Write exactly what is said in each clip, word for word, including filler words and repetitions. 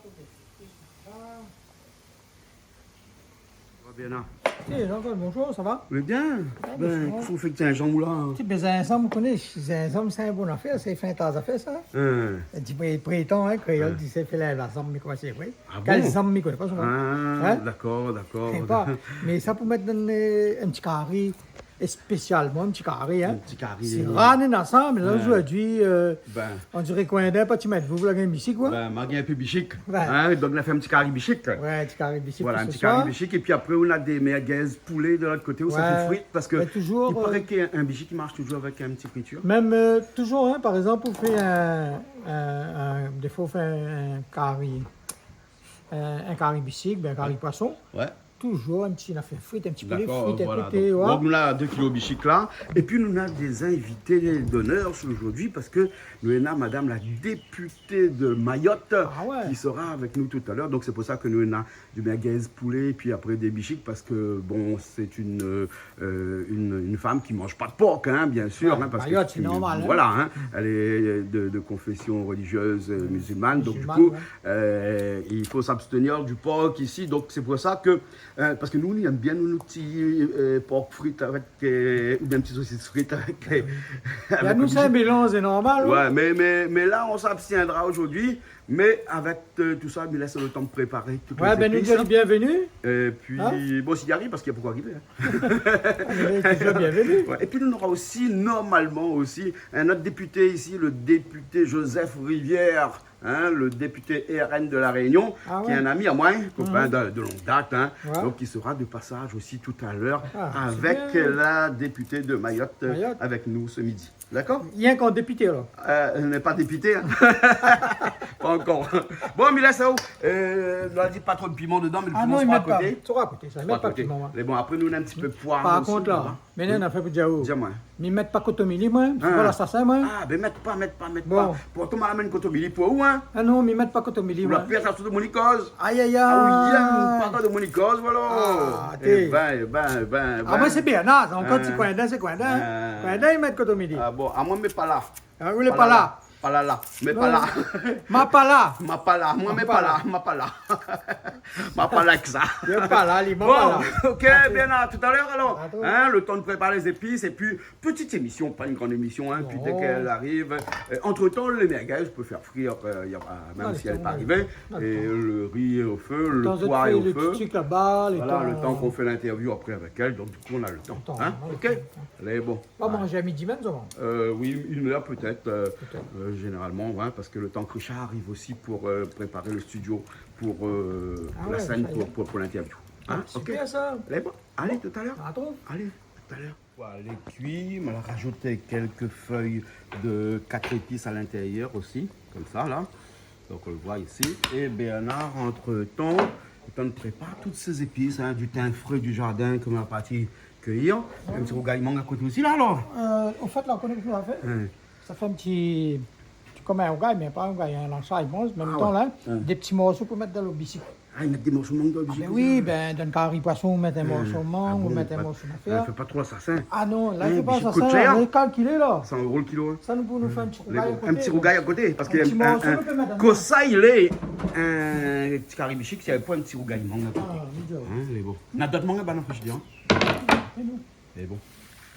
Sa va, Bernard ? Tiens, Jean-Claude, bonjour, ça va ? Oui, bien. Ouais, ben, bonjour. Kosa ou fé èk zinzanm la ? Ti bin zinzanm, ou koné, zinzanm, sé in bon afèr, sa i fé in ta zafèr, sa. Hein. É di, pré-, prétan, hein, kréol, hein, di, sa i fé la, la zanm, mi kroi sé vré. Ah bon ? Kèl zanm, mi koné pa sa. Ah, hein ? Dakor, dakor. Mi koné pa. Mé sa pou mèt dann, euh, in ti kari, spésialman in ti kari, hein. In ti kari, oui. Sé rar néna sa, mé la, ouais, zordi, euh, ben, on diré k'ou la pa ti mèt, ou la gingn bishik, koi. Ben, ma gingn in pé bishik. Ouais. Hein, donk, nou la fé in ti kari bishik. Ouais, ti kari bishik. Voilà, pou in ti kari bishik. É pi apré, nou na dé merguez poulé de lot koté, ou sa fé frit, parske, ouais, mé touzour, i paré, euh, k'in bishik i marsh touzour avèk in ti fritir. Mèm, euh, touzour, hein, par égzanp, ou fé in, in, in, défoi, ou fé in kari, in, in kari bishik, bin, in kari poison. Ouais. Touzour in ti nafèr frit, in ti poulé frit a koté, voilà. Dakor, voilà. Donk, ouais, donk nou na dé kilo bishik la. É pi nou na dé zinvité d'onèr zordi parske nou na madam la dépité de Mayotte, ah ouais, ki sera avèk nou talèr. Donk sé pou sa ke nou na du merguez poulé é pi apré dé bishik parske, bon, sé in, euh, euh, in, in fanm ki manz pa de por, hein, bien sir, ouais, hein, parske Mayotte, sé normal, hein. Voilà, hein, èl lé de, de konfésion relizièz, euh, mizilman. Mizilman, donk, du kou, ouais, euh, i fo s'abstenir du por isi. Donk sé pou sa ke Euh, parske nou, nou èm bien, nou, nout ti, euh, por frit avèk, euh, oubien ti sosis frit avèk, euh, avèk le bishik. Bin, nou, sé in mélanz, sé normal, hein. Ouais, mé, mé, mé la, nou s'abstiendra zordi, mé avèk, euh, tout sa, mi lès le tan préparé tout lé zépis, hein. Ouais, bin, nou di bienvenu. É pi, bon, si i ariv, parske na poukoi arivé, hein. Mé touzour bienvenu. Ouais, é pi nou nora osi, normalman osi, in ot dépité isi, le dépité Joseph Rivière. Hein, le dépité R N de La Réunion, ah ouais, ki lé in ami amoin, hein, kopin, mhm, de, de long dat, hein, ouais, donk ki sera de pasaz osi talèr, ah, sé bien, avèk la dépité de Mayotte, euh, Mayotte, avèk nou se midi. Dakor ? Rienk an dépité, alor ? Euh, nou lé pa dépité, hein. Pa ankor. Bon, mi lès aou, euh, nou la di pa tro de piman dedan, mé le piman, ah non, i mèt pa. Sera a koté. Sera a koté, sa, i mèt pa de piman, hein. Mé bon, apré, nou na in ti pé poiv osi, par kont, la, voilà. Mé non, non, fé pou di aou. Di amoin. Mi mèt pa kotomili, moin. Mi fé pa lasasin, moin. Ah, bin mèt pa, mèt pa, mèt pa. Bon. Pourtan ma la amenn kotomili pou ou, hein. Ah non, mi mèt pa kotomili, moin. Ou la pèr sa sou de mon likoz. Ay, ay, ay. Ah oui, hein, pa de mon likoz, voilà. Ah, té. Eh ben, eh ben, eh ben, eh ben. Ah, moin sé Bernard, ankor ti koindin, sé koindin. Ah. Koindin i mèt kotomili. Ah bon, ah, moin mi mèt pa la. Ah, ou lé pa la. Pa la la. Mé pa la. Ma pa la. Ma pa la. Moin, mé pa la. Ma pa la. Ma pa la èk sa. Li pa la, li, ma pa la. Bon, ok, bien, à tout à l'heure alors. À tout. Hein, le tan de préparer les épices et puis, petite émission, pa in gran émision, hein, pi dès qu'elle arrive. Euh, entre-temps, les merguez, je peux faire frire, euh, y a pas, même si elle est pas arrivée. Et le riz au feu, le pois est au feu. Voilà, le temps qu'on fait l'interview après avec elle, donc du coup, on a le temps. Hein, ok ? Allez, bon. Pa manzé a midi mèm, sa va ? Euh, oui, une heure peut-être, euh, euh, généralement, hein, parce que le temps que Richard arrive aussi pour, euh, préparer le studio, pour, euh, la scène, pour, pour, pour l'interview. Hein, ok ? Ah ouais, ça y est. Ah, super, ça. Allez, bon, allez, tout à l'heure. Bon, à tout. Allez, tout à l'heure. Voilà, lé kui, ma la rajout quelques feuilles de quatre épices à l'intérieur aussi, comme ça, là. Donc, on le voit ici. Et Bernard, entre-temps, le tan de préparer toutes ces épices, hein, du thym frais du jardin que ma la parti cueillir. Ouais. In ti rougay mang a koté osi la, alor. Euh, au fait, la, ou koné kosa nou va fé ? Hein. Sa fé in ti, ti, kom in rougay, mé pa in rougay, in lansay, bon, an mèm tan, la, dé ti morso pou mèt dan lo bishik. Ah, i mèt dé morso mang dan lo bishik osi, hein. Ah bin oui, bin, dan kari poison, ou mèt in morso mang, ou mèt in morso nafèr. Ah bon, pa, euh, fé pa tro lasasin. Ah non, la, fé pa lasasin, la, lé kalkilé, la. Hein, bishik i kout shèr, hein. San éro le kilo, hein. Sa, nou, pou nou fé in ti rougay a koté. In ti rougay a koté, parske in ti morso, nou pé mèt dan, kosa i lé, in ti kari bishik, si navé pa in ti rougay mang a koté. Ah, oui, d'accord. Hein, mé bon. Na dot mang, bin, non, frijidièr, hein. Mé bon.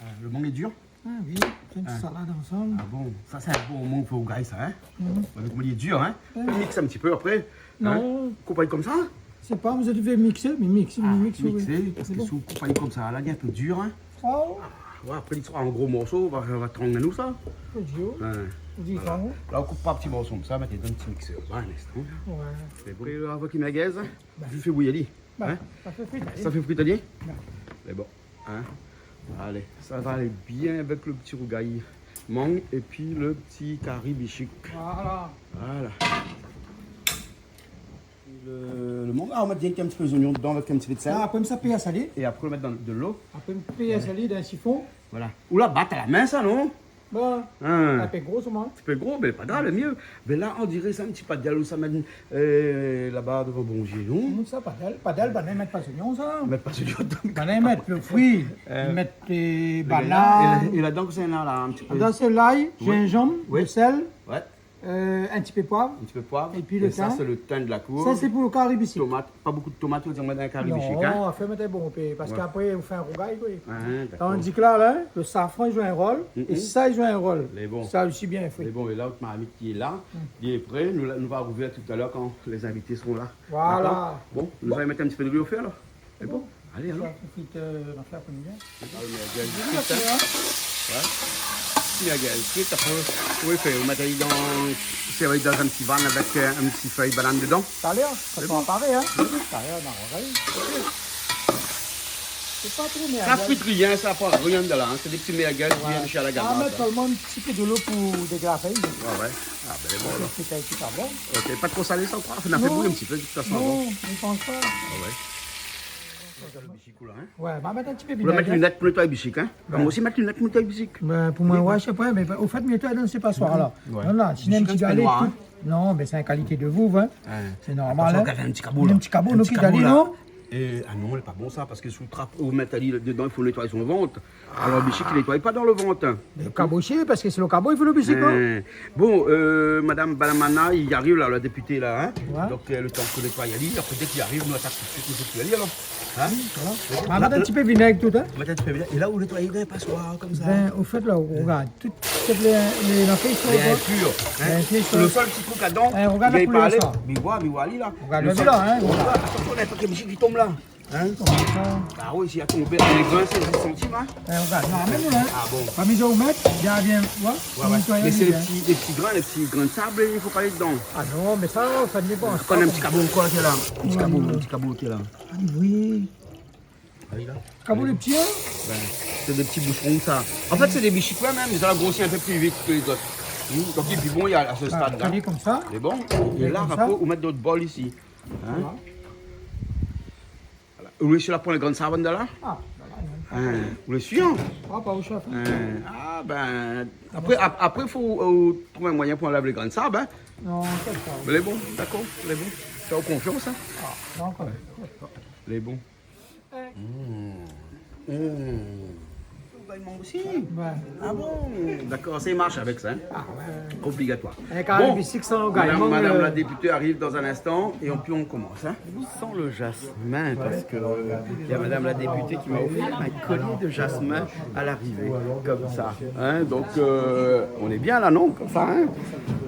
Ah, le mang lé dir ? Ah oui, fé in ti salad ansanm. Ah bon, sa sé in bon mang pou rougay sa, hein ? Mhm. Ouais, mé koman lé dir, hein ? Ouais. Ou mix in ti pé apré, hein ? Non. Koup ali konmsa ? Sé pa, ou la di mixé, mé mix, mix, oui. Ah, mixé, parske si ou koup ali konmsa, la, li lé in pé dir, hein ? Oh. Ah, ouais, apré, li sera an gro morso, va, va trann anou sa. Pé dir. Ouais. Voilà. La, ou koup pa ti morso konmsa, mèt dan in ti mixèr. Voilà, in instan. Ouais. Mé bon. Apré, avèk in merguez, hein ? Bin. Ou fé bouyi ali. Bin, hein ? Sa fé frit ali. Sa fé frit ali ? Bin. Mé bon. Hein ? Allez, sa va alé bien avèk le ti rougay mang épi le ti kari bishik. Voilà. Voilà. Le, le mang, ah, ou mèt dirèk in ti pé zoignon dedan avèk in ti pé de sèl. Ah, apré, mi sa pèy salé. É apré, ou mèt dan de lo. Apré, mi pèy salé dan sifon. Voilà. Ou la bat a la min sa, non ? Bon, hein. In pé gro, solman. In ti pé gro, mé pa grav, lé myé. Mé la, on diré sa in ti padèl ou sa mèt, euh, laba dovan Bondié, non ? Non, sa, padèl, padèl, banna i mèt pa zoignon, sa. Mèt pa zoignon, donk. Banna i mèt le fri, euh, i mèt, euh, le banane. É la, é ladan, kosa néna la, in ti pé ? Ladan, sé lay, zinzanm, le sèl. Ouais. Euh, un petit peu poivre. Un petit peu poivre. Et puis le thym. Et ça, c'est le thym de la cour. Ça, c'est pour le cari bichique. Tomate, pas beaucoup de tomates, on dirait un cari bichique, hein ? Non, on fait mettre bon, puis, parce qu'après, on fait un rougail, oui. Ah, d'accord. Tandis que là, là, le safran, il joue un rôle, et ça, il joue un rôle. Mais bon. Ça aussi bien fait. Mais bon, et là, notre marmite qui est là, il est prêt. Nous, nous va rouvrir tout à l'heure quand les invités seront là. Voilà. D'accord ? Bon, nous allons mettre un petit peu de l'huile au feu, alors. C'est bon ? Allez, alors. Sa i frit, euh, dan la fé apré, bien. Ah, mé gèl frit, hein. Ouais. Mé gèl frit, apré, oui, fé, ou mèt ali dan, sé, oui, dan in ti van avèk, euh, in ti fèy banane dedan. Talèr, sa sra paré, hein. Talèr, non, ouais. Sé pa tro mèrgèl. Sa frit rien, sa pran rien dedan, hein. Sé dé ti mèrgèl ki vien de chez Alagama, sa. Ah, mèt solman in ti pé dolo pou déglafé. Ouais, ouais. Ah, ben, bon, alors. Sé in ti pé bon. Ok, pas trop salé, ça, ou kroi ? Non. Fé bouyi in ti pé, de toute façon, non, mi pans pa. Ah ouais. Sa, sé le bichique, là, hein ? Ouais, va mèt in ti pé vinèg, hein. Ou va mèt linèt pou nétoy bichique, hein ? Ouais. Moin osi mèt linèt pou nétoy bichique. Ben, pou moin, ouais, sé vré, mé o fèt, mi nétoy dan sé pasoir, la. Ouais. Non, non, sinon, in ti galé, noir, tout. Hein ? Non, mé sé in kalité de vouv, hein. Ouais. Sé normal, hein. Attention, ou gard in ti kabo, la. In ti kabo, in ti kabo, la. Non ? É, ah non, lé pa bon, sa, parske si ou trap, ou mèt ali dedan, i fo nétoy son vant. Alor, bichique, i nétoy pa dan le vant, hein. Le kabo, sé, parske sé le kabo, i fo le bichique, hein. Hein. Bon, euh, madame Balamana, li ariv la, la dépité la, hein. Ouais. Donk, euh, le tan ke nétoy ali, apré, dèk li ariv, nou atak tout suit, nou fé kui ali, alor. Hein ? Oui, voilà. Donk, la, mèt in ti pé vinèg tout, hein. Mèt in ti pé vinèg. É la, ou nétoy avèk in pasoir, konmsa. Ben, o fèt, la, ou gard, tout, tout lé, lé, lé fèy i sort, lé inpir, hein. Lé fèy i sort. Le sèl ti truk ladan, hein, ou gard la koulèr, sa. Mé voilà, mé voilà, la. Ou gard le, la, hein, voilà. Atansion, néna in pé de bichique ki tonm la. Hein ? Konmsa. Ah oui, si la tonm, lé grin, sé dix centimes, hein. Eh, ou gard, non, mèm, hein. Ah bon. Pa mizé ou mèt, bien, bien, ouais. Ouais, ouais. Mé sé lé ti, lé ti grin, lé ti grin de sab, i fo pa alé dedan. Ah non, mé sa, sa dépan. Kan in ti kabo ankor, lé la. In ti kabo, in ti kabo, lé la. Ah oui. Ah oui, la. Kabo lé pti, hein ? Ben, sé dé ti boushon, sa. An fèt, sé dé bichique, ouais, mèm, mé sa la grosi in pé pli vit ke lé zot. Hmm, donk, épi bon, li a, a se stad-la. Voilà, konmsa. Mé bon, é la, konmsa. Apré, ou mèt dan out bol isi. Hein ? Voilà. Voilà. Ou lé sir la pran lé grin de sab dedan la ? Ah, voilà, non. Hein, ou lé sir ? Ah, pa o shèf, hein. Hein, ah, ben, apré, ap-, apré, fo, euh, trouv in moiyin pou anlèv lé grin de sab, hein. Non, sé pa. Lé bon, dakor, lé bon. Fé aou konfians, hein. Ah, dakor. Lé bon. Ouais. Mmh. Mmh. Ou va manzé osi ? Ouais. Ah bon ? Dakor, sa i marsh avèk sa, hein ? Ah ouais. Obligatoir. Bon, madame, madame la dépitée arrive dans un instant et on, puis on commence, hein. Où sent le jasmin ? Parce que, euh, il y a madame la dépitée qui m'a offert un collier de jasmin à l'arrivée, comme ça, hein. Donc, euh, on est bien là, non ? Comme ça, hein.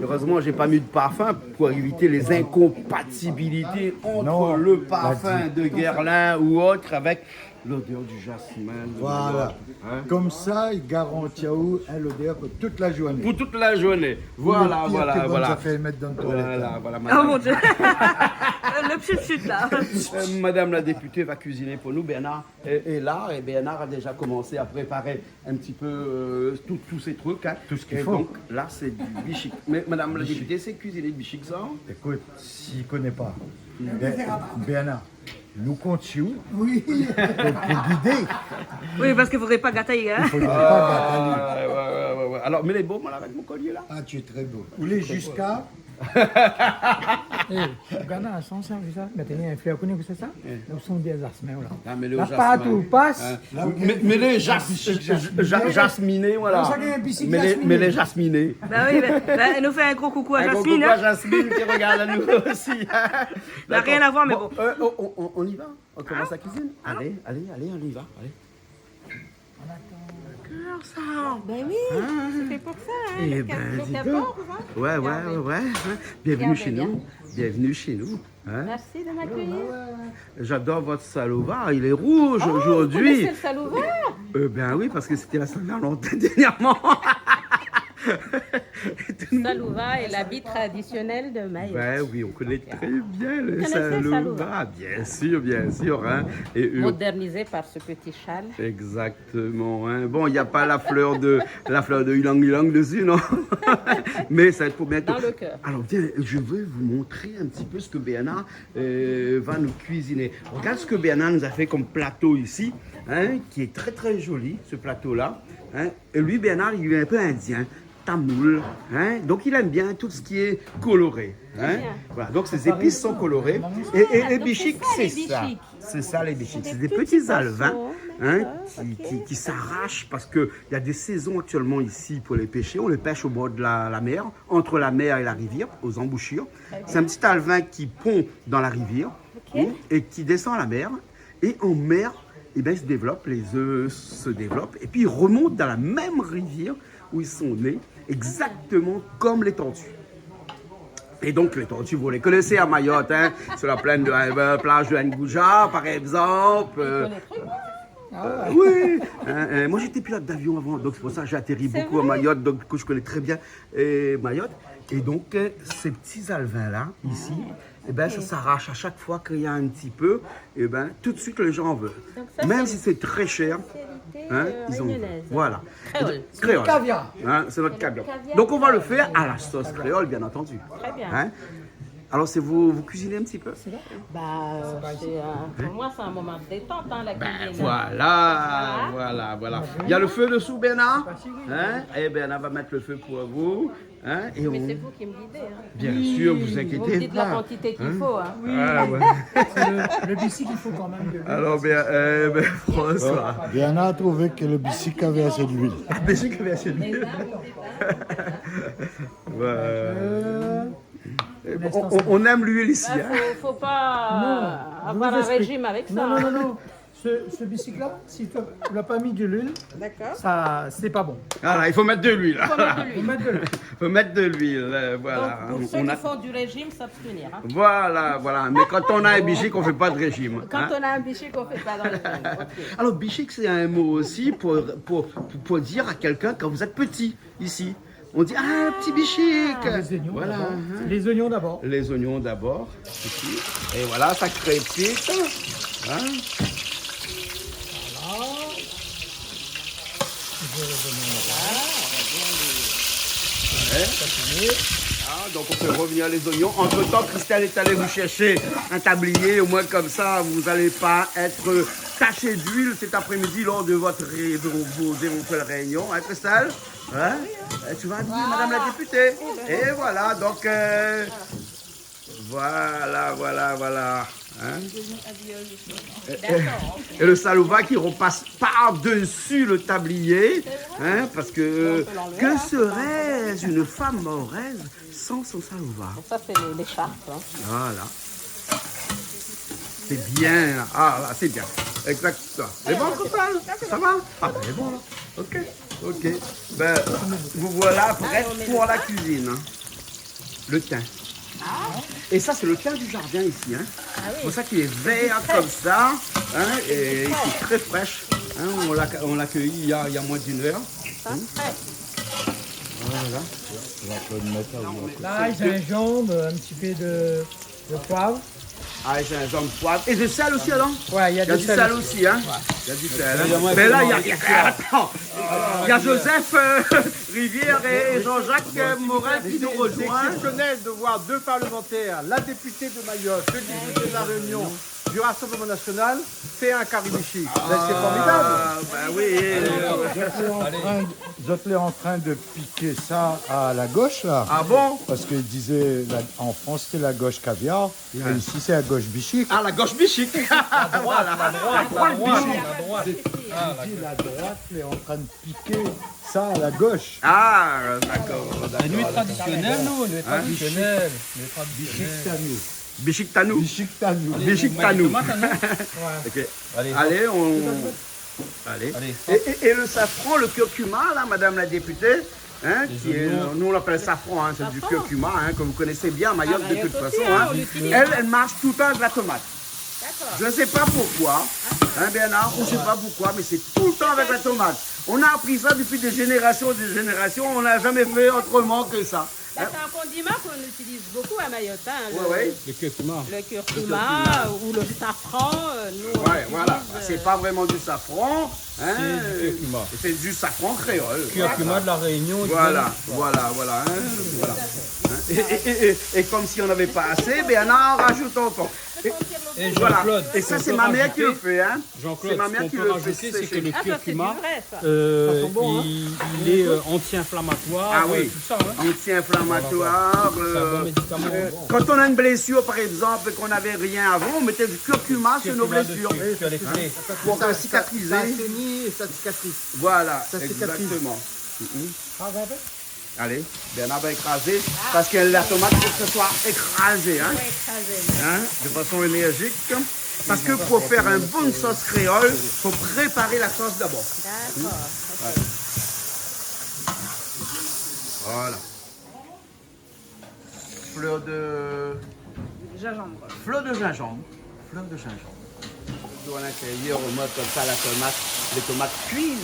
Heureusement, j'ai pas mis de parfum pour éviter les incompatibilités entre le parfum de Guerlain ou autre avec l'odeur du jasmin de Mayotte, hein. Voilà. Konmsa, li garanti aou in lodèr pou tout la zourné. Pou tout la zourné. Voilà, voilà, voilà. Pou lé pir ke bann zafèr i mèt dan toilèt, hein. Voilà, voilà, madame. Oh mon Dieu. Le pchut pchut, là. Euh, madame la dépitée va cuisiner pour nous, Bernard. Et, et là, et Bernard a déjà commencé à préparer un petit peu, euh, tout, tous ces trucs, hein. Tout ce qu'il faut. Et donc, là, c'est du bichique. Mais madame la dépitée, sé kuiziné le bichique, sa ? Écoute, si i koné pa. Bé-, Bernard, nou kont si ou pou, pou gidé. Oui, parce qu'il faudrait pas gâter, hein. Il faudrait pas gâter. Ah, ouais, ouais, ouais, ouais. Alors, mé lé bo, moin, avèk mon collier, là. Ah, tu es très beau. Ou lé ziska. Eh, gana, san sèrvis sa. Mé tèni in flèr, koné kosa sé sa ? Eh. Ou son dé jasmin, la. Ah, mé le jasmin. La, partou ou pas. Hein. Mé, mé lé jas-, jas-, jasminé, voilà. Mé lé, mé lé jasminé. Bah oui, bah, bah, nou fé in gro koukou à Jasmine, hein. Un gros coucou à Jasmine qui regarde à nous aussi. Na rien à voir, mais bon. D'accord. Bon, euh, on, on, on y va. On commence la cuisine. Ah, ah. Allez, allez, allez, on y va. Allez. D'accord, ça. Ben oui, c'est fait pour ça, hein. Eh ben, dis donc. Le cap-, le capot, hein. Ouais, ouais, ouais, ouais. Bien, bien. Bienvenue chez nous. Bienvenue chez nous. Hein ? Merci de m'accueillir. J'adore votre salovare, il est rouge aujourd'hui. Oh, vous connaissez le salovare ? Euh, ben oui, parce que c'était la Saint-Valentin dernièrement. Salovare est l'habit traditionnel de Mayotte. Ben oui, on connaît très bien le salovare. Vous connaissez le salovare ? Bien sûr, bien sûr, hein. Et, euh, modernisé par ce petit châle. Exact. Exactement, hein. Bon, il y a pas la fleur de, la fleur de ylang ylang dessus, non ? Mais ça va être pour bientôt. Dans le cœur. Alors, tiens, je vais vous montrer un petit peu ce que Bernard, euh, va nous cuisiner. Regarde ce que Bernard nous a fait comme plateau ici, hein, qui est très, très joli, ce plateau-là, hein. Et lui, Bernard, il est un peu indien, tamoul, hein. Donc, il aime bien tout ce qui est coloré, hein. Très bien. Voilà, donc ces épices sont colorées. Et, et, et bichique, c'est ça. C'est ça, les bichiques. C'est des petits alevins. hein, qui, qui, qui s'arrachent parce que il y a des saisons actuellement ici pour les pêcher. On les pêche au bord de la, la mer, entre la mer et la rivière, aux embouchures. C'est un petit alevin qui pond dans la rivière, hein, et qui descend à la mer. Et en mer, eh ben, il se développe, les œufs se développent, et puis ils remontent dans la même rivière où ils sont nés, exactement comme les tortues. Et donc, les tortues, vous les connaissez à Mayotte, hein, sur la plaine de, euh, plage de N'Gouja, par exemple. Euh, euh, oui, hein, euh, moi j'étais pilote d'avion avant, donc c'est pour ça que j'ai atterri beaucoup à Mayotte, donc du coup je connais très bien, euh, Mayotte. Et donc, euh, ces petits alevins-là, ici, eh ben, ça s'arrache à chaque fois qu'il y a un petit peu, eh ben, tout de suite les gens en veulent. Même si c'est très cher, hein, ils en veulent. Voilà. Créole. Créole. Caviar. Hein, c'est notre caviar. Donc on va le faire à la sauce créole, bien entendu. Très bien. Hein ? Alors c'est vous, vous cuisinez un petit peu ? Bah, euh, c'est, euh, pour moi, c'est un moment de détente, hein, la cuisine. Ben voilà, voilà, voilà. Il y a le feu dessous, Bernard ? Hein ? Eh, Bernard va mettre le feu pour vous. Hein ? Et mais c'est vous qui me guidez, hein. Bien sûr, vous inquiétez pas. Vous me dites la quantité qu'il faut, hein. Ah, ouais. Le, le bicycle, il faut quand même de l'huile. Alors, ben, euh, ben, François. Bernard a trouvé que le bicycle avait assez d'huile. Le bicycle avait assez d'huile. Ouais. Euh, on, on aime l'huile ici, hein. Là, faut, faut pas avoir un régime avec ça, hein. Non, non, non, non. Ce, ce bicycle-là, si tu l'as pas mis de l'huile, ça, c'est pas bon. Voilà, il faut mettre de l'huile. Faut mettre de l'huile. Faut mettre de l'huile, euh, voilà. Donc, pour ceux qui font du régime, s'abstenir, hein. Voilà, voilà. Mais quand on a un bicycle, on fait pas de régime, hein. Quand on a un bicycle, on fait pas de régime. Ok. Alors, bicycle, c'est un mot aussi pour, pour, pour, pour dire à quelqu'un quand vous êtes petit, ici. On dit, ah, un petit bicycle. Ah, les oignons d'abord. Voilà, hein. Les oignons d'abord. Les oignons d'abord, ici. Et voilà, ça crépite. Hein ? Voilà. Ouais. Ah, donc on fait revenir les oignons. Entre-temps, Christelle est allée vous chercher un tablier. Au moins, comme ça, vous allez pas être taché d'huile cet après-midi lors de votre ré-, de vos éventuelles réunions. Hein, Christelle ? Hein ? Euh, tu vas habiller Madame la députée. Et voilà, donc, euh, voilà, voilà, voilà. Hein ? Et, et, et le salouva qui repasse par-dessus le tablier, hein, parce que, que serait-ce une femme mahoraise sans son salouva ? Ça, c'est les, les charpes, hein. Voilà. C'est bien. Ah, là, c'est bien. Exact. Ça. C'est bon, comme ça, là ? Ça va ? Ah, ben, c'est bon, là. Ok, ok. Ben, vous voilà prête pour la cuisine, hein. Le thym. Et ça, c'est le thym du jardin ici, hein. Ah oui. C'est pour ça qu'il est vert comme ça, hein, et qui est très fraîche. Hein, on l'a, on l'a cueilli il y a, il y a moins d'une heure. Hein. Voilà. L'ail, gingembre, un petit peu de, de poivre. Ah, gingembre, poivre. Et de sel aussi, alors ? Ouais, il y a du sel aussi, hein ? Ouais. Il y a du sel, hein ? Mais là, il y a, il y a, attends. Il y a Joseph, euh, Rivière et Jean-Jacques, euh, Morin qui nous rejoint. C'est exceptionnel de voir deux parlementaires, la députée de Mayotte, le député de La Réunion, du Rassemblement national, faire un kari bicycle. Ben, c'est formidable. Ah, bah oui. Zot lé an trin de, zot lé an trin de piké sa a la gosh, la. Ah bon ? Parce que i dizé, la, en France, c'est la gosh caviar. Yeah. Et ici, c'est la gosh bicycle. Ah, la gosh bicycle. Voilà. La droite, la droite, la droite. Zot i di la droite, lé an trin de piké sa a la gosh. Ah, d'accord, d'accord. Mé nou lé tradisionèl, nou, nou lé tradisionèl, nou lé tradisionèl. Bicycle tanou. Bicycle tanou. Bicycle tanou. Allez, bicycle tanou. Tomat, hein ? Ouais. Ok. Allez, hop. Allez, on, allez. Allez, hop. Et, et, et le safran, le curcuma, là, Madame la députée, hein, qui est, euh, nous, on l'appelle safran, hein, c'est du curcuma, hein, que vous connaissez bien à Mayotte, de toute façon, hein. Elle, elle marche tout le temps avec la tomate. D'accord. Je sais pas pourquoi, hein, Bernard, on sait pas pourquoi, mais c'est tout le temps avec la tomate. On a appris ça depuis des générations et des générations, on n'a jamais fait autrement que ça. Ben, c'est un condiment qu'on utilise beaucoup à Mayotte, hein, le, le curcuma ou le safran, euh, nous, on l'utilise, euh, c'est pas vraiment du safran, hein, c'est du safran créole. Curcuma de La Réunion, voilà, voilà, voilà, hein, voilà. Hein. Et, et, et, et, et comme si on n'avait pas assez, ben, on en rajoute encore. Et, et voilà. Jean-Claude, et ça, c'est ma mère qui le fait, hein. Jean-Claude, ce qu'on peut rajouter, c'est que le curcuma, euh, il, il est, euh, anti-inflammatoire, euh, tout ça, hein. Ah oui. Anti-inflammatoire, euh, quand on a une blessure, par exemple, qu'on n'avait rien avant, on mettait du curcuma sur nos blessures. Curcuma dessus, sur les plaies. Hein. Pour que cicatriser. Ça, ça assainit et ça cicatrise. Voilà, exactement. Ça cicatrise. Mhm. Allez, Bernard va écraser, parce que la tomate, faut que ce soit écrasé, hein. Faut écraser. Hein, de façon énergique. Parce que pour faire une bonne sauce créole, faut préparer la sauce d'abord. D'accord, ok. Voilà. Fleur de gingembre. Fleur de gingembre. Fleur de gingembre. Donk, a l'intérieur, on met comme ça la tomate. Les tomates cuites.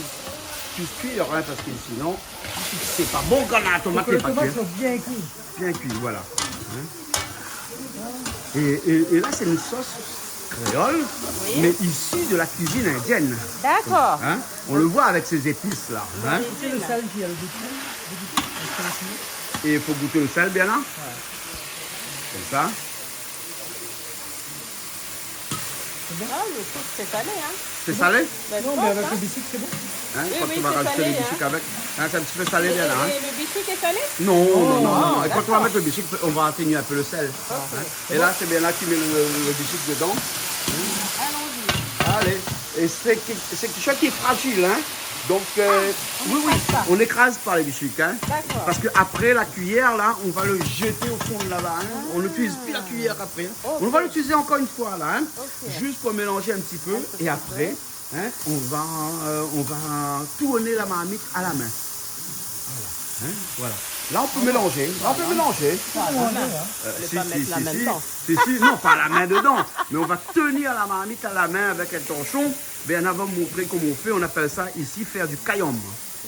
Cuites, cuites, hein, parce que sinon, c'est pas bon quand la tomate n'est pas cuite. Faut que les tomates soient bien cuites. Bien cuit, voilà. Hein ? Et, et, et là, c'est une sauce créole, mais issue de la cuisine indienne. D'accord. Hein ? On le voit avec ces épices-là, hein ? Goûtez le sel qu'il y a le goût. Et il faut goûter le sel, bien là. Ouais. Comme ça. C'est bon ? Ah, le truc, c'est salé, hein ? C'est salé ? Ben, je pense, hein. Non, mais avec le bichique, c'est bon. Hein, quand on va rajouter le bichique avec. Oui, oui, c'est salé, hein. Hein, c'est un petit peu salé, bien là, hein. Et, et le bichique est salé ? Non, non, non, non, non. Ah, d'accord. Et quand on va mettre le bichique, on va atténuer un peu le sel. Ok. Hein. Et là, c'est bien là que tu mets le, le, le bichique dedans. Allons-y. Allez. Et c'est que-, c'est quelque chose qui est fragile, hein. Donc, euh, oui, oui, on n'écrase pas les bichiques, hein. Ah, on n'écrase pas. D'accord. Parce que après, la cuillère, là, on va le jeter au fond de là-bas, hein. Ah. On n'utilise plus la cuillère après, hein. Ok. On va l'utiliser encore une fois, là, hein. Ok. Juste pour mélanger un petit peu. Un petit peu. Et après, hein, on va, euh, on va tourner la marmite à la main. Voilà, hein, voilà. Là, on peut mélanger. Là, on peut mélanger. Voilà. Euh, si, si, si, si. Faut pas mettre la main dedans. Si, si, non, pas la main dedans. Mais on va tenir la marmite à la main avec un torchon. Ben, on va vous montrer comment on fait. On appelle ça ici faire du cayombe.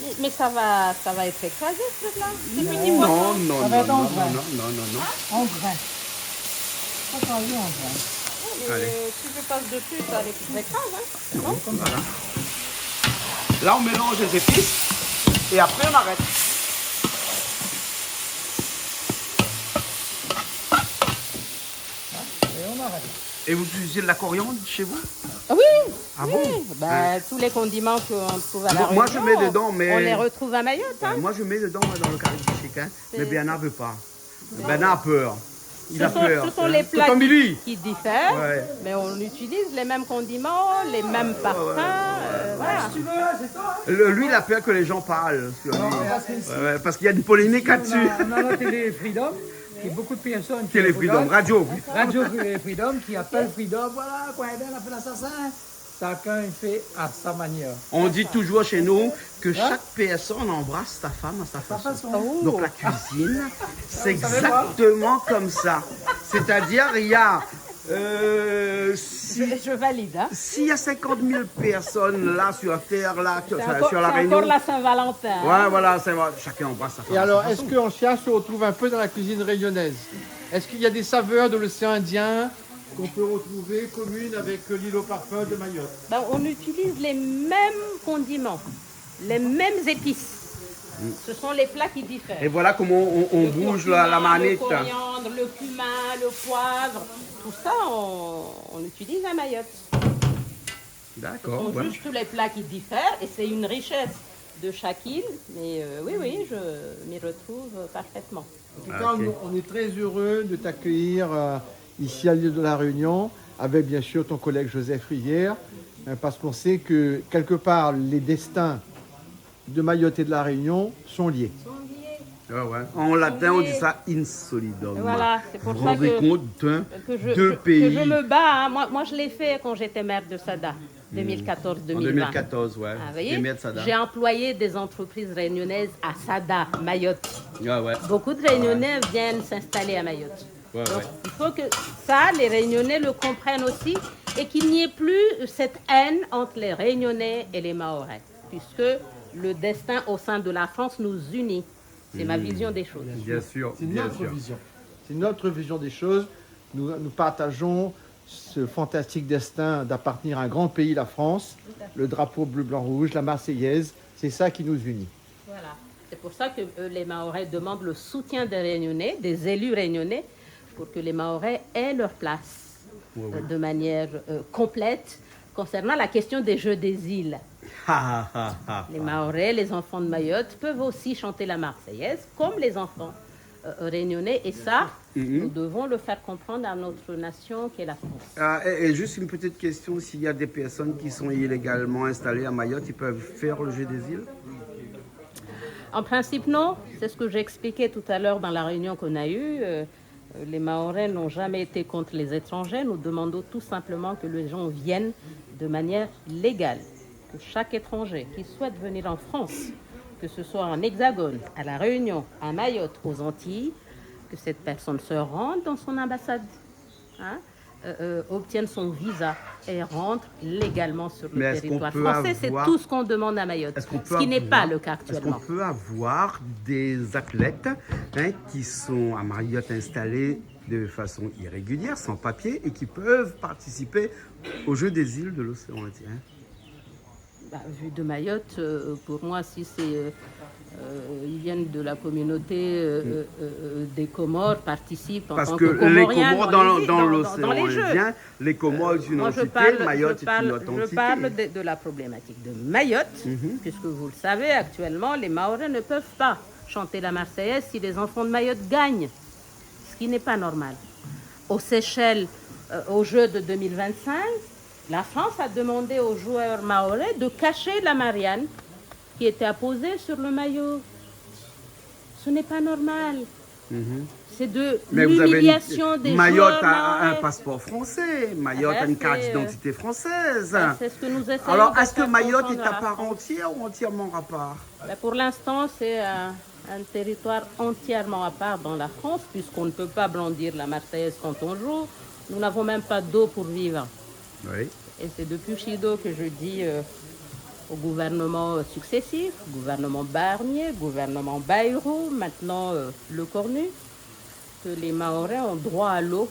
Mais, mais ça va, ça va être écrasé, ce truc-là. C'est que du poisson. Non, non, non, non, non, non, non, non. Ça va être en grains. Hein ? En grains. Faut pas aller en grains. Allez. Non, mais si je passe dessus, ça les écrase, hein. Non, voilà. Là, on mélange les épices et après, on arrête. Et on arrête. Et vous utilisez de la coriandre chez vous ? Ah oui, oui. Ah bon ? Bah, tous les condiments qu'on trouve à La Réunion, on les retrouve à Mayotte, hein. Hein ? Moi, je mets dedans, moi, dans le cari bichique, hein. Mais Bernard veut pas. Bernard a peur. Il a peur. Ce sont, ce sont les plats qui, qui diffèrent, mais on utilise les mêmes condiments, les mêmes parfums, euh, voilà. Ouais, ouais, ouais. Le, lui, il a peur que les gens parlent sur lui. Non, parce que ici, ouais, ouais, parce qu'il y a une polémique là-dessus. Ici, on a, on a la télé Freedom, et beaucoup de personnes qui regardent. Télé Freedom, radio. Radio Freedom qui appelle Freedom, voilà, quoi, eh ben, on a fait l'assassin. Chacun, il fait à sa manière. On dit toujours chez nous que chaque personne embrasse sa femme à sa façon. Hein ? À sa façon. Oh. Donc la cuisine, c'est exactement comme ça. C'est-à-dire, il y a, euh, si, je, je valide, hein. S'il y a cinquante mille personnes là sur la terre, là, sur, enfin, sur La Réunion. C'est encore, c'est encore la Saint-Valentin, hein. Ouais, voilà, Saint-Val-, chacun embrasse sa femme à sa façon. Et alors, est-ce qu'en cherche, on retrouve un peu dans la cuisine réunionnaise ? Est-ce qu'il y a des saveurs de l'océan Indien qu'on peut retrouver commune avec, euh, l'île au parfum de Mayotte. Ben, on utilise les mêmes condiments, les mêmes épices. Mm. Ce sont les plats qui diffèrent. Et voilà comment on, on bouge la, la marmite. Le curcuma, le coriandre, le cumin, le poivre, tout ça, on, on utilise à Mayotte. D'accord, ouais. Ce sont juste les plats qui diffèrent et c'est une richesse de chaque île, mais, euh, oui, oui, je m'y retrouve parfaitement. En tout cas, on, on est très heureux de t'accueillir, euh, ici à l'île de la Réunion, avec bien sûr ton collègue Joseph Rivière, euh, parce qu'on sait que quelque part, les destins de Mayotte et de la Réunion sont liés. Sont liés. Ah ouais. En latin, on dit ça in solidum. Voilà, c'est pour ça que, que je, que je me bats, hein. Vous vous rendez compte, hein ? Deux pays. Moi, moi, je l'ai fait quand j'étais maire de Sada. Hmm. Deux mille quatorze, deux mille vingt. En deux mille quatorze, ouais. Ah, vous voyez, t'es maire de Sada. J'ai employé des entreprises réunionnaises à Sada, Mayotte. Ah ouais. Beaucoup de Réunionnais viennent s'installer à Mayotte. Ouais, ouais. Donc, il faut que ça, les Réunionnais le comprennent aussi et qu'il n'y ait plus cette haine entre les Réunionnais et les Mahorais, puisque le destin au sein de la France nous unit. C'est ma vision des choses. Bien sûr, bien sûr. C'est notre vision. C'est notre vision des choses. Nous, nous partageons ce fantastique destin d'appartenir à un grand pays, la France, le drapeau bleu, blanc, rouge, la Marseillaise, c'est ça qui nous unit. Voilà. C'est pour ça que, euh, les Mahorais demandent le soutien des Réunionnais, des élus réunionnais, pour que les Mahorais aient leur place, oui, oui, euh, de manière, euh, complète concernant la question des Jeux des îles. Les Mahorais, les enfants de Mayotte, peuvent aussi chanter la Marseillaise comme les enfants, euh, réunionnais. Et ça, nous devons le faire comprendre à notre nation qu'est la France. Ah, et, et juste une petite question, s'il y a des personnes qui sont illégalement installées à Mayotte, ils peuvent faire le Jeu des îles ? En principe, non. C'est ce que j'ai expliqué tout à l'heure dans la réunion qu'on a eue. Euh, les Mahorais n'ont jamais été contre les étrangers. Nous demandons tout simplement que les gens viennent de manière légale. Que chaque étranger qui souhaite venir en France, que ce soit en Hexagone, à La Réunion, à Mayotte, aux Antilles, que cette personne se rende dans son ambassade, hein, euh, euh, obtienne son visa et rentre légalement sur le territoire français. Mais est-ce qu'on peut avoir, c'est tout ce qu'on demande à Mayotte, ce qui n'est pas le cas actuellement. Est-ce qu'on peut avoir des athlètes, hein, qui sont à Mayotte installés de façon irrégulière, sans papier, et qui peuvent participer aux Jeux des îles de l'océan Indien ? Bah, vu de Mayotte, euh, pour moi, si c'est, euh, euh, ils viennent de la communauté, euh, euh, euh, des Comores, participent en tant que Comoriens dans les, dans, dans, dans les Jeux. Parce que les Comores dans, dans, dans l'océan Indien, les Comores est une entité, Mayotte est une autre entité. Euh, moi, je parle, je parle, je parle de, de la problématique de Mayotte, puisque vous le savez, actuellement, les Mahorais ne peuvent pas chanter la Marseillaise si les enfants de Mayotte gagnent, ce qui n'est pas normal. Aux Seychelles, euh, aux Jeux de deux mille vingt-cinq, la France a demandé aux joueurs mahorais de cacher la Marianne qui était apposée sur le maillot. Ce n'est pas normal. C'est de l'humiliation des joueurs mahorais. Mais vous avez une, Mayotte a, a un passeport français. Mayotte a une carte d'identité française. Eh ben, c'est, euh, ben, c'est ce que nous essayons de faire comprendre à la France. Alors, est-ce que Mayotte est à part entière ou entièrement à part ? Ben, pour l'instant, c'est, euh, un territoire entièrement à part dans la France, puisqu'on ne peut pas brandir la Marseillaise quand on joue. Nous n'avons même pas d'eau pour vivre. Oui. Et c'est depuis Chido que je dis, euh, aux gouvernements, euh, successifs, gouvernement Barnier, gouvernement Bayrou, maintenant, euh, Lecornu, que les Mahorais ont droit à l'eau,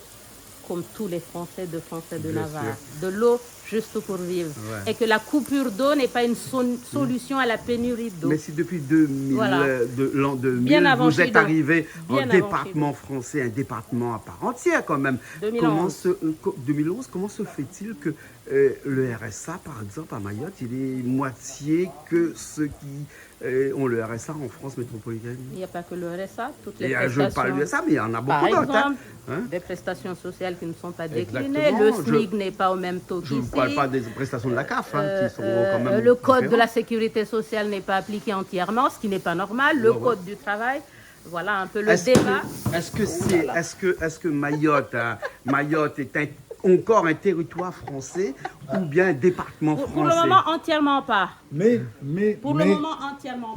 comme tous les Français de France et de Navarre. Bien sûr. De l'eau juste pour vivre. Ouais. Et que la coupure d'eau n'est pas une so-, solution à la pénurie d'eau. Mais si depuis deux mille, euh, de l'an deux mille, vous êtes arrivé en département français, un département à part entière quand même. Bien avant Chido. Bien avant Chido. Deux mille onze. Comment se, euh, co-, deux mille onze, comment se fait-il que, euh, le R S A, par exemple, à Mayotte, il est moitié que ceux qui euh, ont le R S A en France métropolitaine. Il n'y a pas que le R S A, toutes les prestations. Et, euh, je parle du R S A, mais il y en a beaucoup d'autres, hein. Par exemple, des prestations sociales qui ne sont pas déclinées. Exactement. Le SMIC n'est pas au même taux qu'ici. Je ne parle pas des prestations de la CAF, hein, qui sont quand même différentes. Euh, euh, le code de la sécurité sociale n'est pas appliqué entièrement, ce qui n'est pas normal. Ouais, ouais. Le code du travail, voilà un peu le débat. Est-ce que, est-ce que c'est, est-ce que, est-ce que Mayotte, hein, Mayotte est un, encore un territoire français ou bien un département français ? Pour, pour le moment, entièrement pas. Mais, mais, mais,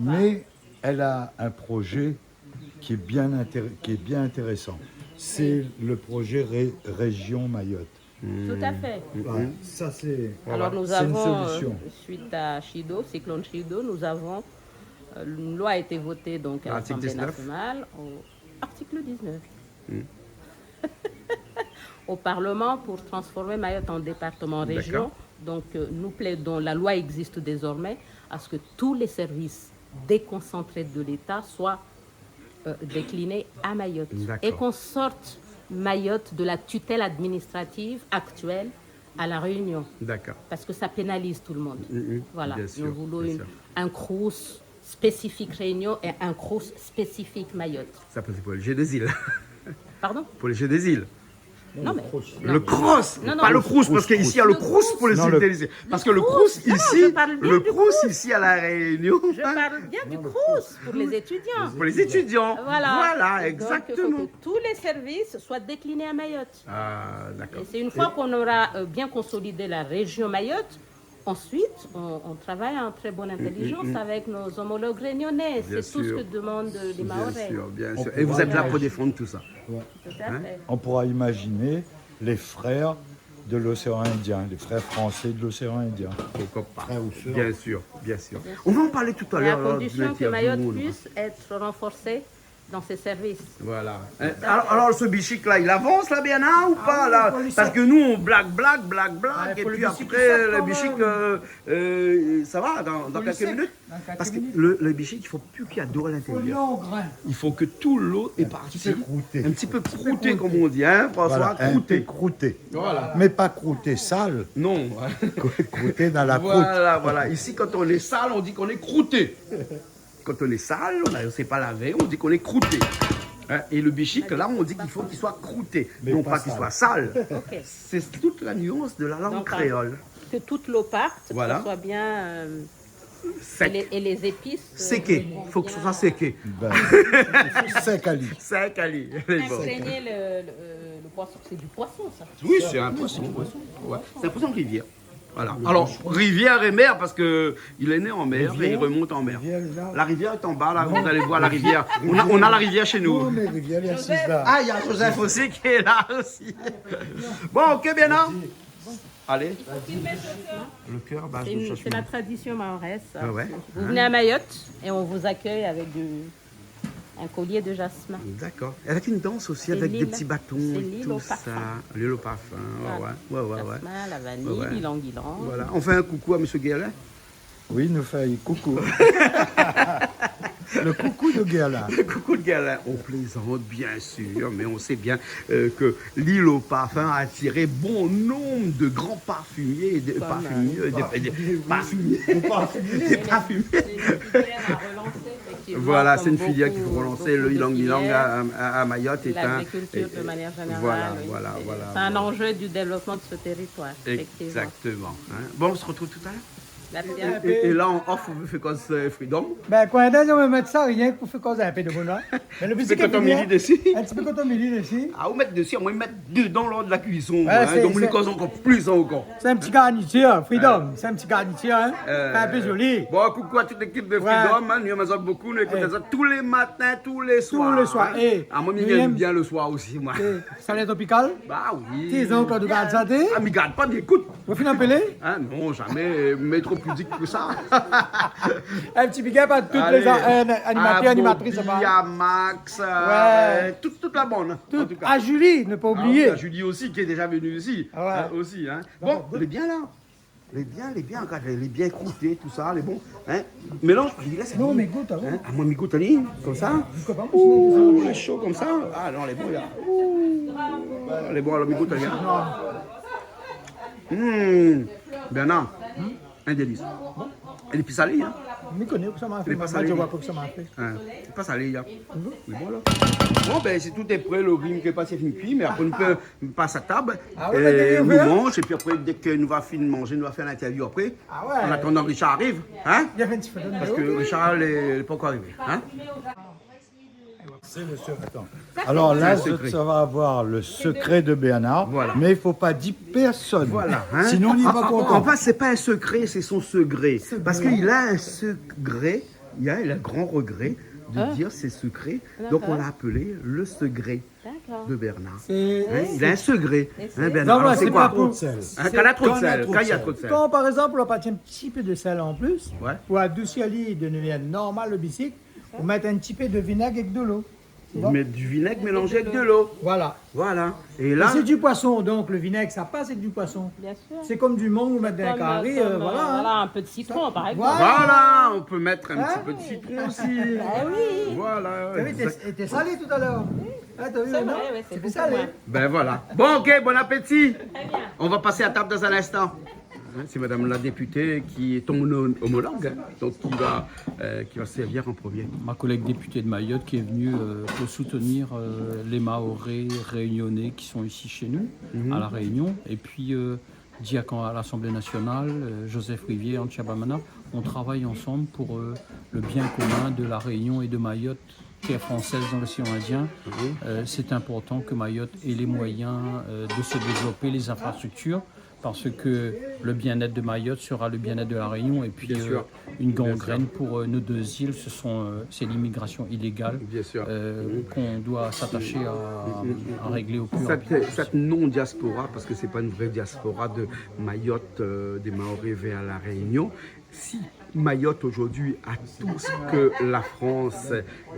mais elle a un projet qui est bien intér-, qui est bien intéressant. Oui. C'est le projet Ré-, Région Mayotte. Tout à fait. Voilà, ça c'est, c'est une solution. Alors nous avons, euh, suite à Chido, cyclone Chido, nous avons, euh, une loi a été votée donc à l'Assemblée nationale, au, article dix-neuf. Au Parlement pour transformer Mayotte en département région. D'accord. Donc, euh, nous plaidons, la loi existe désormais, à ce que tous les services déconcentrés de l'État soient, euh, déclinés à Mayotte. D'accord. Et qu'on sorte Mayotte de la tutelle administrative actuelle à La Réunion. D'accord. Parce que ça pénalise tout le monde. Mm, mm. Voilà. Bien sûr, bien sûr. Nous voulons une, un crous spécifique Réunion et un crous spécifique Mayotte. Ça, c'est pour les Jeux des îles. Pardon ? Pour les Jeux des îles. Non, mais, non, mais le crous, pas le crous, parce qu'ici, il y a le crous pour les îles. Non, le crous. Parce que le crous ici, le crous ici à La Réunion. Non, je parle bien du crous. Je parle bien du crous pour les étudiants. Pour les étudiants. Voilà. Voilà, exactement. Donc, il faut que tous les services soient déclinés à Mayotte. Ah, d'accord. Et c'est une fois qu'on aura, euh, bien consolidé la région Mayotte, ensuite, on, on travaille en très bonne intelligence avec nos homologues réunionnais. C'est tout ce que demandent les Mahorais. Bien sûr, bien sûr. Et vous êtes là pour défendre tout ça. Ouais. Tout à fait. On pourra imaginer les frères de l'océan Indien, les frères français de l'océan Indien. Pourquoi pas ? Frères ou sœurs. Bien sûr, bien sûr. Bien sûr. On va en parler tout à l'heure, lors d'une interview. Mais à condition que Mayotte puisse être renforcée dans ses services. Voilà. Hein, alors, alors, ce bichique-là, il avance là, Bernard, ou pas, là ? Parce que nous, on blague, blague, blague, blague, et puis après, le bichique, euh, euh, ça va dans, dans quelques minutes. Parce que le, le bichique, il faut plus qu'il y a d'eau à l'intérieur. Il faut que tout l'eau est partie. Un petit peu croûté, comme on dit, hein, François ? Voilà, un peu croûté. Voilà. Mais pas croûté sale. Non. Croûté dans la croûte. Voilà, voilà. Ici, quand on est sale, on dit qu'on est croûté. Quand on est sale, on a, on s'est pas lavé, on dit qu'on est croûté. Hein, et le bichique, là, on dit qu'il faut qu'il soit croûté, non pas qu'il soit sale. Ok. C'est toute la nuance de la langue créole. Donc, que toute l'eau parte, que ce soit bien, euh, et les, et les épices, euh, bien séqué. Séqué. Faut que ce soit séqué. Ben, sèk ali. Sèk ali. Bon. Imprégner le, le, le poisson. C'est du poisson, ça. Oui, c'est un poisson, ouais. Ouais. C'est un poisson de rivière. Voilà. Alors, rivière et mer, parce que il est né en mer et il remonte en mer. La rivière est en bas, là, vous allez voir la rivière. On a, on a la rivière chez nous. Non, mais rivière, il y a Joseph. Ah, il y a Joseph aussi qui est là aussi. Bon, ok, Bernard. Allez. Le cœur, bah, c'est une, c'est la tradition mahoraise, ça. Ah ouais. Vous venez à Mayotte et on vous accueille avec du, un collier de jasmin. D'accord. Avec une danse aussi, avec des petits bâtons et tout ça. C'est l'île au parfum. L'île au parfum, ouais, ouais, ouais, ouais. Jasmin, la vanille, ylang ylang. Voilà. On fait un coucou à monsieur Guerlain. Oui, nou fé koukou. Le coucou de Guerlain. Le coucou de Guerlain. On plaisante, bien sûr, mais on sait bien, euh, que l'île au parfum a attiré bon nombre de grands parfumiers, de parfumiers, de, de parfumiers. Des parfumiers. C'est une filière à relancer, effectivement, voilà, c'est une filière qu'il faut relancer. Le ylang ylang à, à, à Mayotte est un, l'agriculture de manière générale, voilà, oui, voilà, c'est un enjeu du développement de ce territoire, effectivement. Exactement, hein. Bon, on se retrouve tout à l'heure. É, é la, an off, ou vé fé koz, euh, Freedom ? Ben, kan mèm, nou mèt sa, rienk pou fé koz in pé de bonèr. Mé le bizik lé fini, in ti pé koton mili dési. In ti pé koton mili dési. Ah, ou mèt dési, moin mi mèt dedan lor de la kuison, hein, donk sé, nou koz ankor plis ankor. Sé in ti garnitir, Freedom, sé in ti garnitir, hein. Fé in pé zoli. Bon, koukou a tout lékip de Freedom, hein, nou èm azot bokou, nou ékout azot tou lé matin, tou lé soir, hein. Tou lé soir, é. Ah, moin mi èm bien le soir osi, moin. Salé tropikal ? Bah oui. Ti zan, kan ou gard sa, té ? Ah, mi gard pa, mi ékout. Ou fine apélé ? Ah non, zamé, mé tro pudik pou sa. In ti big up a tout lé a-, euh, animatèr, animatris, Bobby, Max, euh, tout, tout la bann, an tou ka. A Julie, ne pa oublié. Ah oui, a Julie osi, ki lé déza vni isi, euh, osi, hein. Bon, lé bien la. Lé bien, lé bien, rogard, lé bien krouté, tousa, lé bon, hein. Mélanz, lès ali. Non, mé gout, hein. Ah, moin mi gout ali, konmsa. Ouh, lé sho konmsa. Ah non, lé bon, la. Ouh, lé bon, alor mi gout ali, hein. Hmm. Bernard, in délis. Lé pi salé, hein. Mi koné, sa ma fé. Lé pa salé. Hein, lé pa salé, hein. Lé bon, la. Bon, ben, si tout lé pré, le ri, mi koné pa si lé fine kui, mé apré, nou pé pas a tab. Ah ouais, nou manz, épi apré, dèk nou va fine manzé, nou va fé l'interview apré. Ah ouais. An atandan Richard ariv, hein. Parske Richard lé, lé pankor arivé, hein. C'est le secret. Attends. Alors là, ça va avoir le secret de Bernard, mais il faut pas dire personne. Voilà, hein. Sinon, il n'est pas content. En, en, en fait, c'est pas un secret, c'est son segré. Segré. Parce qu'il a un segré, il a, il a grand regret de dire ses secrets. Ah. Donc, on l'a appelé le segré de Bernard. D'accord. Hein, il a un segré, hein, Bernard. Alors, c'est quoi ? Kan na tro d'sèl. Kan na tro d'sèl. Kan, par exemple, ou va parti in ti pé de sèl an plis, pou adousir ali, de manièr normal, le bizik, ou mèt in ti pé de vinèg èk de lo. Ou mèt du vinèg mélanzé èk de lo. Voilà. Voilà. Et là, c'est du poisson, donc le vinaigre, ça passe avec du poisson. Bien sûr. C'est comme du mangue ou mèt dan in kari, euh, voilà, hein. Comme, euh, voilà, un peu de citron, par exemple. Voilà, on peut mettre un petit peu de citron aussi. Ah oui. Voilà, exact. T'as vu, t'es, t'es salé tout à l'heure. Oui. Ah, t'as vu, non ? C'est vrai, ouais, c'est beaucoup moins. Ben voilà. Bon, ok, bon appétit. Très bien. On va passer à table dans un instant. Hein, c'est madame la députée qui est ton homo-, homologue, hein, donc qui va, euh, qui va servir en premier. Ma collègue députée de Mayotte qui est venue, euh, pour soutenir, euh, les Mahorais réunionnais qui sont ici chez nous, à La Réunion. Et puis, euh, Diac à l'Assemblée nationale, euh, Joseph Rivière, Antia Bamana, on travaille ensemble pour, euh, le bien commun de La Réunion et de Mayotte, terre française dans l'océan Indien. Euh, c'est important que Mayotte ait les moyens, euh, de se développer, les infrastructures, parce que le bien-être de Mayotte sera le bien-être de La Réunion. Et puis, euh, une gangrène pour, euh, nos deux îles, ce sont, euh, c'est l'immigration illégale, euh, qu'on doit s'attacher à, à régler au plus rapide possible. Cette, cette non-diaspora, parce que c'est pas une vraie diaspora de Mayotte, euh, des Mahorais vers La Réunion. Si Mayotte aujourd'hui a tout ce que la France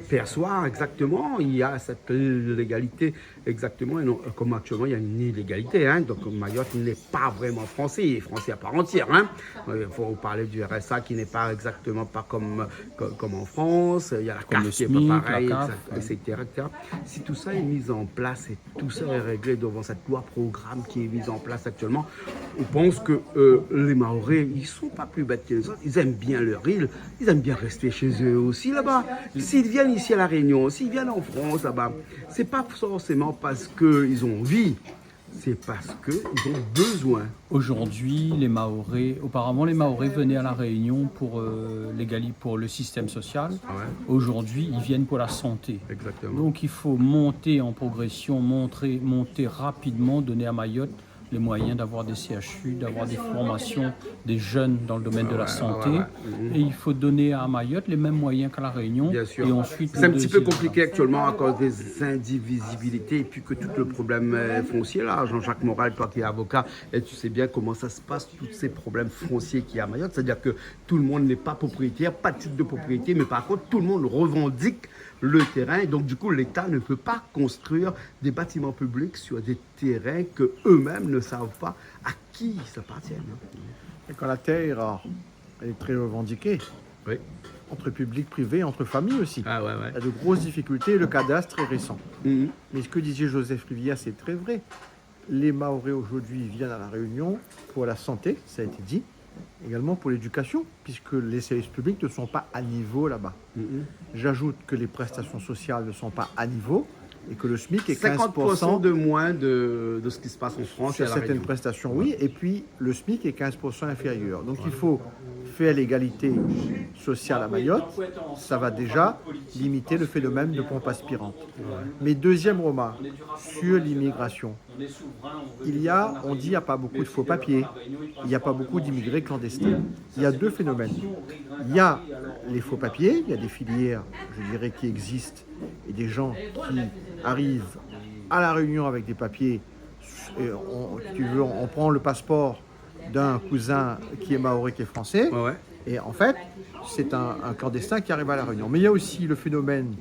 perçoit exactement, il y a cette légalité exactement, et non, euh, comme actuellement, il y a une illégalité, hein, donc Mayotte n'est pas vraiment français, il est français à part entière, hein. Euh, il faut parler du R S A qui n'est pas exactement pas comme, comme, comme en France, il y a la CAF qui est pas pareil, et cetera, et cetera. Comme le SMIC, la CAF, ouais. Si tout ça est mis en place et tout ça est réglé devant cette loi programme qui est mise en place actuellement, on pense que, euh, les Mahorais, ils sont pas plus bêtes que les autres, ils aiment bien leur île, ils aiment bien rester chez eux aussi là-bas. S'ils viennent ici à La Réunion, s'ils viennent en France là-bas, c'est pas forcément parce qu'ils ont envie, c'est parce qu'ils ont besoin. Aujourd'hui, les Mahorais, auparavant, les Mahorais venaient à La Réunion pour, euh, l'égali-, pour le système social. Ah ouais. Aujourd'hui, ils viennent pour la santé. Exactement. Donc, il faut monter en progression, montrer, monter rapidement, donner à Mayotte les moyens d'avoir des C H U, d'avoir des formations des jeunes dans le domaine de la santé. Ah ouais, ouais, ouais. Mhm. Et il faut donner à Mayotte les mêmes moyens qu'à La Réunion. Bien sûr. Et ensuite, le deuxième. C'est un petit peu compliqué actuellement à cause des indivisibilités et puis que tout le problème, euh, foncier là. Jean-Jacques Moral, toi qui es avocat, et tu sais bien comment ça se passe, tous ces problèmes fonciers qu'il y a à Mayotte. C'est-à-dire que tout le monde n'est pas propriétaire, pas de titre de propriété, mais par contre, tout le monde revendique le terrain. Donc, du coup, l'État ne peut pas construire des bâtiments publics sur des terrains que eux-mêmes ne savent pas à qui ils appartiennent. Et quand la terre est très revendiquée, oui, entre public, privé, entre familles aussi, ah ouais, ouais, il y a de grosses difficultés, le cadastre est récent. Mhm. Mais ce que disait Joseph Rivière, c'est très vrai. Les Mahorais aujourd'hui viennent à La Réunion pour la santé, ça a été dit, également pour l'éducation, puisque les services publics ne sont pas à niveau là-bas. Mhm. J'ajoute que les prestations sociales ne sont pas à niveau et que le SMIC est quinze pour cent cinquante pour cent de moins de, de ce qui se passe en France et à La Réunion. Sur certaines prestations, oui, et puis le SMIC est quinze pour cent inférieur. Donc il faut faire l'égalité sociale à Mayotte, ça va déjà limiter le phénomène de pompe aspirante. Ouais. Mais deuxième remarque, sur l'immigration. Il y a, on dit, il y a pas beaucoup de faux papiers, il y a pas beaucoup d'immigrés clandestins. Il y a deux phénomènes. Il y a les faux papiers, il y a des filières, je dirais, qui existent, et des gens qui arrivent à La Réunion avec des papiers, et on, tu veux, on prend le passeport d'un cousin qui est mahorais, qui est français, ouais, ouais, et en fait, c'est un, un clandestin qui arrive à La Réunion. Mais il y a aussi le phénomène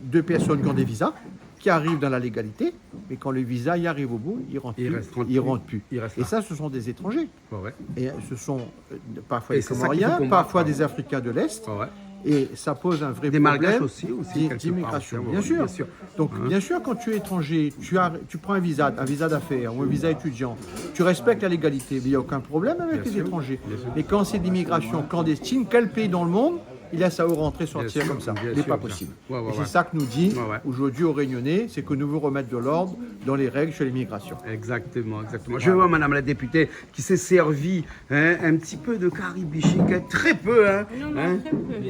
de personnes qui ont des visas, qui arrivent dans la légalité, mais quand le visa y arrive au bout, ils rentrent plus. Ils rentrent plus. Ils rentrent plus. Ils restent là. Et ça, ce sont des étrangers. Ouais, ouais. Et ce sont, euh, parfois des Comoriens, parfois des Africains de l'Est. Et c'est ça qu'il faut combattre. Ouais, ouais. Et ça pose un vrai problème d'immigration. Des Malgaches aussi, aussi, quelque part, bien sûr. Hein. Donc, bien sûr, quand tu es étranger, tu as, tu prends un visa, un visa d'affaires ou un visa étudiant, tu respectes la légalité, mais il y a aucun problème avec les étrangers. Bien sûr, bien sûr. Mais quand c'est de l'immigration clandestine, quel pays dans le monde il laisse à rentrer, sortir comme ça ? Bien sûr, bien sûr. Il est pas possible. Ouais, ouais, ouais. Et c'est ça que nous dit aujourd'hui aux Réunionnais, c'est que nous voulons remettre de l'ordre dans les règles sur l'immigration. Exactement, exactement. Voilà. Je vois Madame la députée qui s'est servie, hein, un petit peu de cari bichique, hein, très peu, hein. Non, non,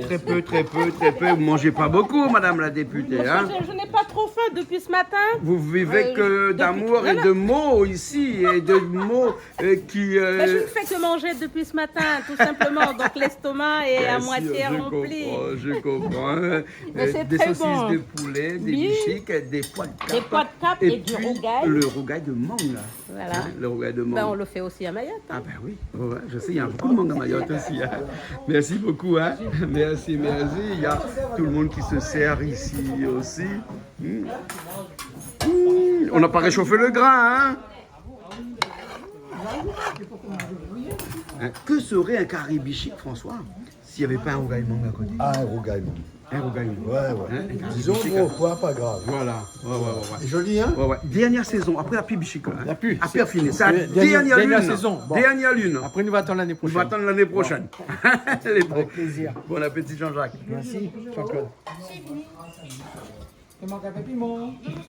très peu. Très peu, très peu, très peu. Vous mangez pas beaucoup, Madame la députée, hein. Oui, mais je, je n'ai pas trop faim depuis ce matin. Vous vivez que d'amour et de mots ici, et de mots euh, qui, euh... Ben, je ne fais que manger depuis ce matin, tout simplement. Donc, l'estomac est à moitié rempli. Bien sûr, je comprends, je comprends, hein. Mais c'est très bon. Euh, des saucisses de poulet, des bichiques, des pois de cape et du rougail. Bien sûr. Des pois de cape et du rougail. Et puis le rougail de mangue, là. Voilà. Hein, le rougail de mangue. Ben, on le fait aussi à Mayotte, hein. Ah ben oui, ouais, ouais, je sais, il y a beaucoup de mangue à Mayotte aussi, hein. Merci beaucoup, hein. Merci, merci. Il y a tout le monde qui se sert ici aussi. Hmm. Hmm. On n'a pas réchauffé le grain, hein. Hein, que serait un cari bichique, François, s'il y avait pas un rougail mangue à côté ? Ah, un rougail mangue. Un rougail mangue. Ouais, ouais. Hein, un cari bichique. Disons, bon, quoi, pas grave. Voilà. Ouais, ouais, ouais, ouais. Joli, hein ? Ouais, ouais. Dernière saison, après la pub bichique, hein. La pub. Après, fini. C'est la dernière, dernière lune. Dernière saison. Bon. Dernière lune. Après, nous attendons l'année prochaine. Nous attendons l'année prochaine. Bon. Allez, bon. Avec plaisir. Bon appétit, Jean-Jacques. Merci, Jean-Claude. Té mank in pé piman.